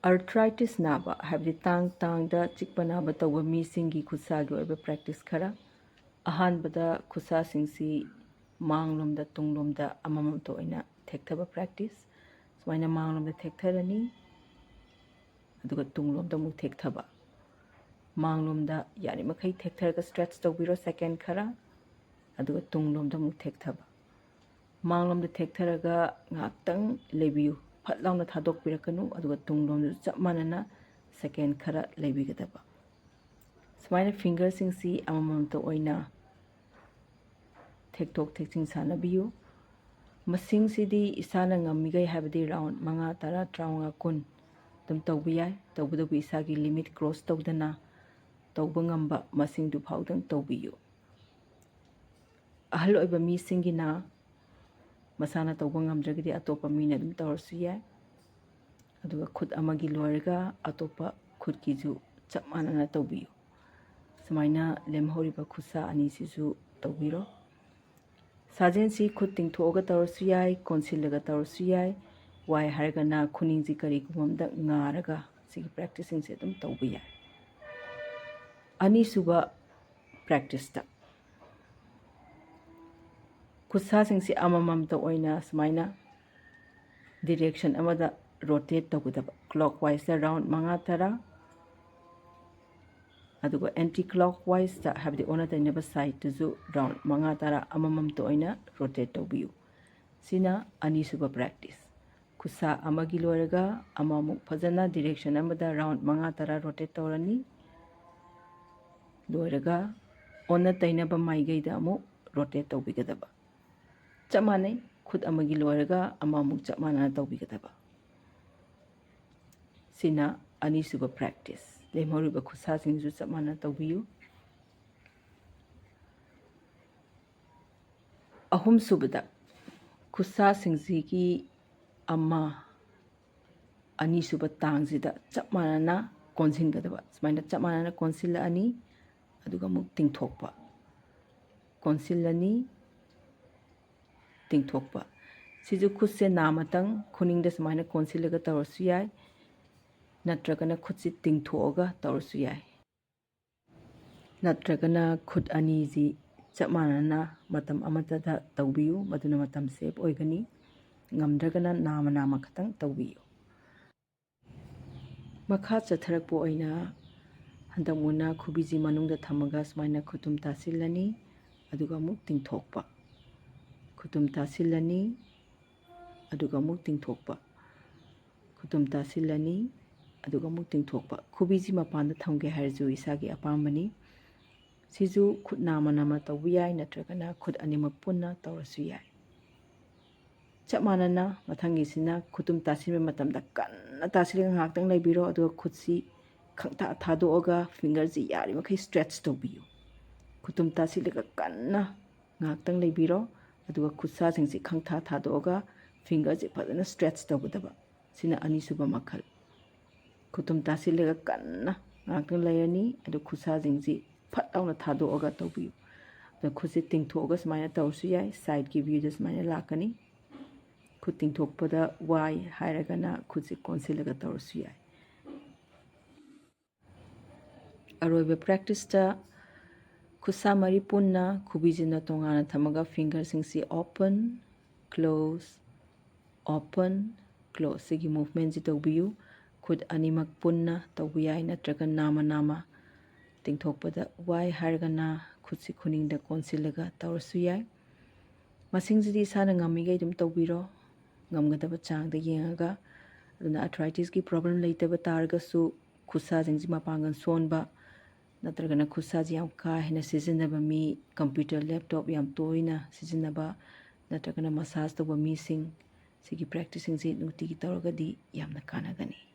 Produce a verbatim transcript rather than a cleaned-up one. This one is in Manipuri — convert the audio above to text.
ꯑꯥꯔꯊ꯭ꯔꯥꯏꯇꯤꯁ ꯅꯥꯕ, ꯍꯥꯏꯕꯗꯤ ꯇꯥꯡ ꯇꯥꯡꯗ ꯆꯤꯛꯄ ꯅꯥꯕ ꯇꯧꯕ ꯃꯤꯁꯤꯡꯒꯤ ꯈꯨꯠꯁꯥꯒꯤ ꯑꯣꯏꯕ ꯄ꯭ꯔꯦꯛꯇꯤꯁ ꯈꯔ꯫ ꯑꯍꯥꯟꯕꯗ ꯈꯨꯠꯁꯥꯁꯤꯡꯁꯤ ꯃꯥꯡꯂꯣꯝꯗ ꯇꯨꯡꯂꯣꯝꯗ ꯑꯃꯃꯝꯇ ꯑꯣꯏꯅ ꯊꯦꯛꯊꯕ ꯄ꯭ꯔꯦꯛꯇꯤꯁ꯫ ꯁꯨꯃꯥꯏꯅ ꯃꯥꯡꯂꯣꯝꯗ ꯊꯦꯛꯊꯔꯅꯤ, ꯑꯗꯨꯒ ꯇꯨꯡꯂꯣꯝꯗ ꯑꯃꯨꯛ ꯊꯦꯛꯊꯕ꯫ ꯃꯥꯡꯂꯣꯝꯗ ꯌꯥꯔꯤꯃꯈꯩ ꯊꯦꯛꯊꯔꯒ ꯁ꯭ꯇ꯭ꯔꯦꯠꯆ ꯇꯧꯕꯤꯔꯣ ꯁꯦꯀꯦꯟ ꯈꯔ, ꯑꯗꯨꯒ ꯇꯨꯡꯂꯣꯝꯗ ꯑꯃꯨꯛ ꯊꯦꯛꯊꯕ꯫ ꯃꯥꯡꯂꯣꯝꯗ ꯊꯦꯛꯊꯔꯒ ꯉꯥꯏꯍꯥꯛꯇꯪ ꯂꯩꯕꯤꯌꯨ, ꯐꯠ ꯂꯥꯎꯅ ꯊꯥꯗꯣꯛꯄꯤꯔꯛꯀꯅꯨ, ꯑꯗꯨꯒ ꯇꯨꯡꯂꯣꯝꯗꯁꯨ ꯆꯞ ꯃꯥꯟꯅꯅ ꯁꯦꯀꯦꯟ ꯈꯔ ꯂꯩꯕꯤꯒꯗꯕ꯫ ꯁꯨꯃꯥꯏꯅ ꯐꯤꯡꯒꯔꯁꯤꯡꯁꯤ ꯑꯃꯃꯝꯇ ꯑꯣꯏꯅ ꯊꯦꯛꯇꯣꯛ ꯊꯦꯛꯆꯤꯟ ꯁꯥꯟꯅꯕꯤꯌꯨ꯫ ꯃꯁꯤꯡꯁꯤꯗꯤ ꯏꯁꯥꯅ ꯉꯝꯃꯤꯈꯩ, ꯍꯥꯏꯕꯗꯤ ꯔꯥꯎꯟ ꯃꯉꯥ, ꯇꯔꯥ, ꯇꯔꯥꯃꯉꯥ, ꯀꯨꯟ ꯑꯗꯨꯝ ꯇꯧꯕ ꯌꯥꯏ꯫ ꯇꯧꯕꯇꯕꯨ ꯏꯁꯥꯒꯤ ꯂꯤꯃꯤꯠ ꯀ꯭ꯔꯣꯁ ꯇꯧꯗꯅ ꯇꯧꯕ ꯉꯝꯕ ꯃꯁꯤꯡꯗꯨ ꯐꯥꯎꯗꯪ ꯇꯧꯕꯤꯌꯨ꯫ ꯑꯍꯜ ꯑꯣꯏꯕ ꯃꯤꯁꯤꯡꯒꯤꯅ ꯃꯁꯥꯅ ꯇꯧꯕ ꯉꯝꯗ꯭ꯔꯒꯗꯤ ꯑꯇꯣꯞꯄ ꯃꯤꯅ ꯑꯗꯨꯝ ꯇꯧꯔꯁꯨ ꯌꯥꯏ꯫ ꯑꯗꯨꯒ ꯈꯨꯠ ꯑꯃꯒꯤ ꯂꯣꯏꯔꯒ ꯑꯇꯣꯞꯄ ꯈꯨꯠꯀꯤꯁꯨ ꯆꯞ ꯃꯥꯟꯅꯅ ꯇꯧꯕꯤꯌꯨ꯫ ꯁꯨꯃꯥꯏꯅ ꯂꯦꯝꯍꯧꯔꯤꯕ ꯈꯨꯠꯁꯥ ꯑꯅꯤꯁꯤꯁꯨ ꯇꯧꯕꯤꯔꯣ꯫ ꯁꯥꯖꯦꯜꯁꯤ ꯈꯨꯠ ꯇꯤꯡꯊꯣꯛꯑꯒ ꯇꯧꯔꯁꯨ ꯌꯥꯏ, ꯀꯣꯟꯁꯤꯜꯂꯒ ꯇꯧꯔꯁꯨ ꯌꯥꯏ꯫ ꯋꯥꯏ ꯍꯥꯏꯔꯒꯅ ꯈꯨꯅꯤꯡꯁꯤ ꯀꯔꯤꯒꯨꯝꯕ ꯑꯝꯗ ꯉꯥꯔꯒ ꯁꯤꯒꯤ ꯄ꯭ꯔꯦꯛꯇꯤꯁꯁꯤꯡꯁꯦ ꯑꯗꯨꯝ ꯇꯧꯕ ꯌꯥꯏ꯫ ꯑꯅꯤꯁꯨꯕ ꯄ꯭ꯔꯦꯛꯇꯤꯁꯇ ꯈꯨꯠꯁꯥꯁꯤꯡꯁꯤ ꯑꯃꯃꯝꯇ ꯑꯣꯏꯅ ꯁꯨꯃꯥꯏꯅ ꯗꯤꯔꯦꯛꯁꯟ ꯑꯃꯗ ꯔꯣꯇꯦꯠ ꯇꯧꯒꯗꯕ, ꯀ꯭ꯂꯣꯛ ꯋꯥꯏꯁꯇ ꯔꯥꯎꯟ ꯃꯉꯥ, ꯇꯔꯥ, ꯑꯗꯨꯒ ꯑꯦꯟꯇꯤ ꯀ꯭ꯂꯣꯛ ꯋꯥꯏꯁꯇ, ꯍꯥꯏꯕꯗꯤ ꯑꯣꯟꯅ ꯇꯩꯅꯕ ꯁꯥꯏꯠꯇꯁꯨ ꯔꯥꯎꯟ ꯃꯉꯥ, ꯇꯔꯥ ꯑꯃꯃꯝꯇ ꯑꯣꯏꯅ ꯔꯣꯇꯦꯠ ꯇꯧꯕꯤꯌꯨ꯫ ꯁꯤꯅ ꯑꯅꯤꯁꯨꯕ ꯄ꯭ꯔꯦꯛꯇꯤꯁ꯫ ꯈꯨꯠꯁꯥ ꯑꯃꯒꯤ ꯂꯣꯏꯔꯒ ꯑꯃꯃꯨꯛ ꯐꯖꯅ ꯗꯤꯔꯦꯛꯁꯟ ꯑꯃꯗ ꯔꯥꯎꯟ ꯃꯉꯥ, ꯇꯔꯥ ꯔꯣꯇꯦꯠ ꯇꯧꯔꯅꯤ꯫ ꯂꯣꯏꯔꯒ ꯑꯣꯟꯅ ꯇꯩꯅꯕ ꯃꯥꯏꯀꯩꯗ ꯑꯃꯨꯛ ꯔꯣꯇꯦꯠ ꯇꯧꯕꯤꯒꯗꯕ꯫ ꯆꯞ ꯃꯥꯟꯅꯩ, ꯈꯨꯠ ꯑꯃꯒꯤ ꯂꯣꯏꯔꯒ ꯑꯃꯃꯨꯛ ꯆꯞ ꯃꯥꯟꯅꯅ ꯇꯧꯕꯤꯒꯗꯕ꯫ ꯁꯤꯅ ꯑꯅꯤꯁꯨꯕ ꯄ꯭ꯔꯦꯛꯇꯤꯁ꯫ ꯂꯦꯝꯍꯧꯔꯤꯕ ꯈꯨꯠꯁꯥꯁꯤꯡꯁꯨ ꯆꯞ ꯃꯥꯟꯅ ꯇꯧꯕꯤꯌꯨ꯫ ꯑꯍꯨꯝꯁꯨꯕꯗ, ꯈꯨꯠꯁꯥꯁꯤꯡꯁꯤꯒꯤ ꯑꯃ, ꯑꯅꯤꯁꯨꯕ ꯇꯥꯡꯁꯤꯗ ꯆꯞ ꯃꯥꯟꯅꯅ ꯀꯣꯟꯁꯤꯟꯒꯗꯕ꯫ ꯁꯨꯃꯥꯏꯅ ꯆꯞ ꯃꯥꯟꯅꯅ ꯀꯣꯟꯁꯤꯜꯂꯛꯑꯅꯤ, ꯑꯗꯨꯒ ꯑꯃꯨꯛ ꯇꯤꯡꯊꯣꯛꯄ꯫ ꯀꯣꯟꯁꯤꯜꯂꯅꯤ, ꯇꯤꯡꯊꯣꯛꯄ꯫ ꯁꯤꯁꯨ ꯈꯨꯠꯁꯦ ꯅꯥꯃꯇꯪ ꯈꯨꯅꯤꯡꯗ ꯁꯨꯃꯥꯏꯅ ꯀꯣꯟꯁꯤꯜꯂꯒ ꯇꯧꯔꯁꯨ ꯌꯥꯏ꯫ ꯅꯠꯇ꯭ꯔꯒꯅ ꯈꯨꯠꯁꯤ ꯇꯤꯡꯊꯣꯛꯑꯒ ꯇꯧꯔꯁꯨ ꯌꯥꯏ꯫ ꯅꯠꯇ꯭ꯔꯒꯅ ꯈꯨꯠ ꯑꯅꯤꯁꯤ ꯆꯞ ꯃꯥꯟꯅꯅ ꯃꯇꯝ ꯑꯃꯠꯇꯗ ꯇꯧꯕꯤꯌꯨ, ꯃꯗꯨꯅ ꯃꯇꯝ ꯁꯦꯞ ꯑꯣꯏꯒꯅꯤ꯫ ꯉꯝꯗ꯭ꯔꯒꯅ ꯅꯥꯃ ꯅꯥꯃ ꯈꯛꯇꯪ ꯇꯧꯕꯤꯌꯨ꯫ ꯃꯈꯥ ꯆꯠꯊꯔꯛꯄ ꯑꯣꯏꯅ ꯍꯟꯗꯛ ꯃꯨꯟꯅ ꯈꯨꯕꯤꯁꯤ ꯃꯅꯨꯡꯗ ꯊꯝꯃꯒ ꯁꯨꯃꯥꯏꯅ ꯈꯨꯇꯨꯝ ꯇꯥꯁꯤꯜꯂꯅꯤ, ꯑꯗꯨꯒ ꯑꯃꯨꯛ ꯇꯤꯡꯊꯣꯛꯄ꯫ ꯈꯨꯇꯨꯝ ꯇꯥꯁꯤꯜꯂꯅꯤ, ꯑꯗꯨꯒ ꯑꯃꯨꯛ ꯇꯤꯡꯊꯣꯛꯄ꯫ ꯈꯨꯇꯨꯝ ꯇꯥꯁꯤꯜꯂꯅꯤ, ꯑꯗꯨꯒ ꯑꯃꯨꯛ ꯇꯤꯡꯊꯣꯛꯄ꯫ ꯈꯨꯕꯤꯁꯤ ꯃꯄꯥꯟꯗ ꯊꯝꯒꯦ ꯍꯥꯏꯔꯁꯨ ꯏꯁꯥꯒꯤ ꯑꯄꯥꯝꯕꯅꯤ꯫ ꯁꯤꯁꯨ ꯈꯨꯠ ꯅꯥꯝꯃ ꯅꯥꯝꯃ ꯇꯧꯕ ꯌꯥꯏ, ꯅꯠꯇ꯭ꯔꯒꯅ ꯈꯨꯠ ꯑꯅꯤꯃꯛ ꯄꯨꯟꯅ ꯇꯧꯔꯁꯨ ꯌꯥꯏ꯫ ꯆꯞ ꯃꯥꯟꯅꯅ ꯃꯊꯪꯒꯤꯁꯤꯅ ꯈꯨꯇꯨꯝ ꯇꯥꯁꯤꯟꯕ ꯃꯇꯝꯗ ꯀꯟꯅ ꯇꯥꯁꯤꯜꯂꯒ ꯉꯥꯏꯍꯥꯛꯇꯪ ꯂꯩꯕꯤꯔꯣ, ꯑꯗꯨꯒ ꯈꯨꯠꯁꯤ ꯈꯪꯊꯥ ꯊꯥꯗꯣꯛꯑꯒ ꯐꯤꯡꯒꯔꯁꯤ ꯌꯥꯔꯤꯃꯈꯩ ꯁ꯭ꯇ꯭ꯔꯦꯠꯆ ꯇꯧꯕꯤꯌꯨ꯫ ꯈꯨꯇꯨꯝ ꯇꯥꯁꯤꯜꯂꯒ ꯀꯟꯅ ꯉꯥꯏꯍꯥꯛꯇꯪ ꯂꯩꯕꯤꯔꯣ, ꯑꯗꯨꯒ ꯈꯨꯠꯁꯥꯁꯤꯡꯁꯤ ꯈꯪꯊꯥ ꯊꯥꯗꯣꯛꯑꯒ ꯐꯤꯡꯒꯔꯁꯤ ꯐꯖꯅ ꯁ꯭ꯇ꯭ꯔꯦꯠꯆ ꯇꯧꯒꯗꯕ꯫ ꯁꯤꯅ ꯑꯅꯤꯁꯨꯕ ꯃꯈꯜ꯫ ꯈꯨꯇꯨꯝ ꯇꯥꯁꯤꯜꯂꯒ ꯀꯟꯅ ꯉꯥꯏꯍꯥꯛꯇꯪ ꯂꯩꯔꯅꯤ, ꯑꯗꯨ ꯈꯨꯠꯁꯥꯁꯤꯡꯁꯤ ꯐꯠ ꯂꯥꯎꯅ ꯊꯥꯗꯣꯛꯑꯒ ꯇꯧꯕꯤꯌꯨ꯫ ꯑꯗꯣ ꯈꯨꯠꯁꯤ ꯇꯤꯡꯊꯣꯛꯑꯒ ꯁꯨꯃꯥꯏꯅ ꯇꯧꯔꯁꯨ ꯌꯥꯏ, ꯁꯥꯏꯠꯀꯤ ꯚ꯭ꯌꯨꯗ ꯁꯨꯃꯥꯏꯅ ꯂꯥꯛꯀꯅꯤ꯫ ꯈꯨꯠ ꯇꯤꯡꯊꯣꯛꯄꯗ ꯋꯥꯏ ꯍꯥꯏꯔꯒꯅ ꯈꯨꯠꯁꯤ ꯀꯣꯟꯁꯤꯜꯂꯒ ꯇꯧꯔꯁꯨ ꯌꯥꯏ꯫ ꯑꯔꯣꯏꯕ ꯄ꯭ꯔꯦꯛꯇꯤꯁꯇ ꯈꯨꯠꯁꯥ ꯃꯔꯤ ꯄꯨꯟꯅ ꯈꯨꯕꯤꯁꯤꯅ ꯇꯣꯉꯥꯟꯅ ꯊꯝꯃꯒ ꯐꯤꯡꯒꯔꯁꯤꯡꯁꯤ open, close, open, close ꯁꯤꯒꯤ ꯃꯨꯚꯃꯦꯟꯁꯤ ꯇꯧꯕꯤꯌꯨ꯫ ꯈꯨꯠ ꯑꯅꯤꯃꯛ ꯄꯨꯟꯅ ꯇꯧꯕ ꯌꯥꯏ, ꯅꯠꯇ꯭ꯔꯒ ꯅꯥꯝꯃ ꯅꯥꯝꯃ꯫ ꯇꯤꯡꯊꯣꯛꯄꯗ ꯋꯥꯏ ꯍꯥꯏꯔꯒꯅ ꯈꯨꯠꯁꯤ ꯈꯨꯅꯤꯡꯗ ꯀꯣꯟꯁꯤꯜꯂꯒ ꯇꯧꯔꯁꯨ ꯌꯥꯏ꯫ ꯃꯁꯤꯡꯁꯤꯗꯤ ꯏꯁꯥꯅ ꯉꯝꯃꯤꯈꯩ ꯑꯗꯨꯝ ꯇꯧꯕꯤꯔꯣ, ꯉꯝꯒꯗꯕ ꯆꯥꯡꯗ ꯌꯦꯡꯉꯒ꯫ ꯑꯗꯨꯅ ꯑꯥꯔꯊ꯭ꯔꯥꯏꯇꯤꯁꯀꯤ ꯄ꯭ꯔꯣꯕ꯭ꯂꯦꯝ ꯂꯩꯇꯕ ꯇꯥꯔꯒꯁꯨ, ꯈꯨꯠꯁꯥꯁꯤꯡꯁꯤ ꯃꯄꯥꯡꯒꯜ ꯁꯣꯟꯕ, ꯅꯠꯇ꯭ꯔꯒꯅ ꯈꯨꯠꯁꯥꯁꯤ ꯌꯥꯝ ꯀꯥ ꯍꯦꯟꯅ ꯁꯤꯖꯤꯟꯅꯕ ꯃꯤ, ꯀꯝꯄ꯭ꯌꯨꯇꯔ, ꯂꯦꯞꯇꯣꯞ ꯌꯥꯝ ꯇꯣꯏꯅ ꯁꯤꯖꯤꯟꯅꯕ, ꯅꯠꯇ꯭ꯔꯒꯅ ꯃꯁꯥꯖ ꯇꯧꯕ ꯃꯤꯁꯤꯡ, ꯁꯤꯒꯤ ꯄ꯭ꯔꯦꯛꯇꯤꯁꯁꯤꯡꯁꯤ ꯅꯨꯡꯇꯤꯒꯤ ꯇꯧꯔꯒꯗꯤ ꯌꯥꯝꯅ ꯀꯥꯟꯅꯒꯅꯤ꯫